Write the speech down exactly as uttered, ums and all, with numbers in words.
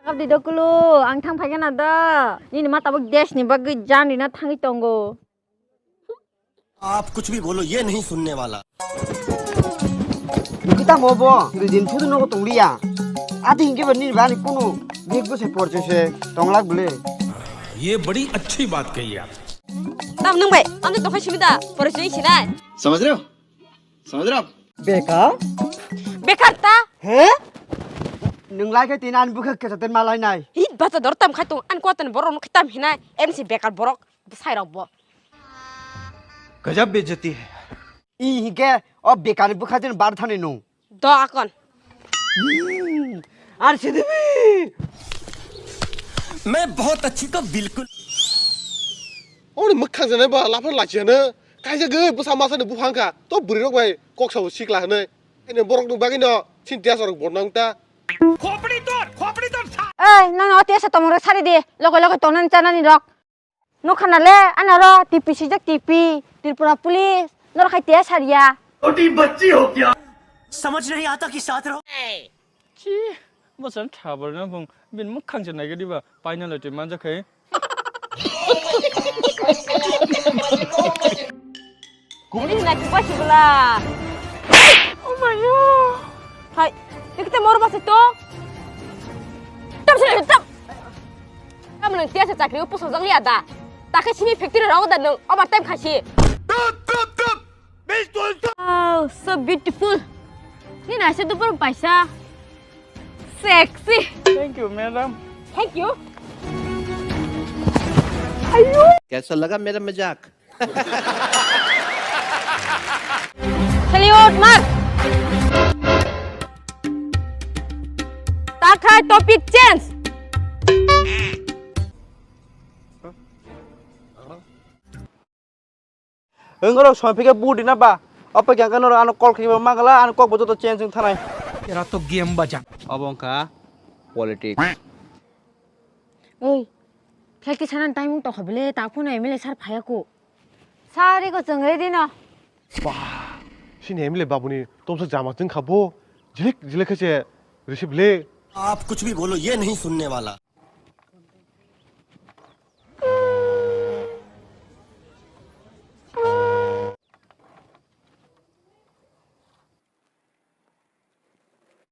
Abdi dokulu, ang thang phaikha na da. Nini ma tabuk desh ni bagwi jan rina thangwi tongo. आप कुछ भी बोलो, ये नहीं सुनने वाला। Kita mo bo, dui din thudu nogo tongliya. Adi hinke ba nini bani kunu big bo se porche se tonglak bole. ये बड़ी अच्छी बात कही आप। Tam nung bai, ani tongkhai simi da, porche sinai. समझ रहे हो? समझ रहे हो आप? Bekar? Bekar ta? He? Nung lai khe tin ani bwkha kesa ten malai nai. Hi bata dor tam khai tong, ani kwatan borok no khitam hinai, M C bekar borok, sai rok bo. गजब बेइज्जती है। I hike o bekar ni bwkha jen bar thani nung. Do akon. Ar sidibi. मैं बहुत अच्छी तो बिल्कुल। Oni mwkhang jene ba laphan lachiya ne. Kaisa gwi bwsa masa ni buphang kha. To bwrwi rok bai kok sabo sikla hwnwi. Ene borok ni bagwi no sin tiya sorok bornang ta. Ei, nang no tiya sa tomorok sari di. Logo logo tonan chanani rok. Nukha na le, ano ro T P sijak T P, Tripura Police, norok hai tiya sariya. छोटी बच्ची हो क्या? समझ नहीं आता कि साथ रहो। Chi, bwsani thabar na bung, bini mwkhang se naiga diba, paina lotwi manjak hai. Ini na kipa sibla. Oh my God. Hai, ini kita mau rumah situ. Tam sini, tam. Tam nang tiya sa chakri upu sojang liya da. Takai sini factory rau da nang overtime khasi. Wow, so beautiful. Ni na se dupur paisa. Sexy. Thank you, madam. Thank you. Ayo. कैसा लगा मेरा मजाक? Salute, mar. Takhai topic change. Wngorok songphika budi na ba? Ope khe norok ano call kaiba mangala, ano kok bo joto change wng thanai. Era to game baja. Obo wngkha politics. Oi, khlai kisa nan time wng tokha bile, ta phone M L A sir phaya ko. Sari ko chwng ready no. Bah, sini M L A babuni tomsa jama chwng kha bo. Jilik jilik khe se receive le. आप कुछ भी बोलो, ये नहीं सुनने वाला।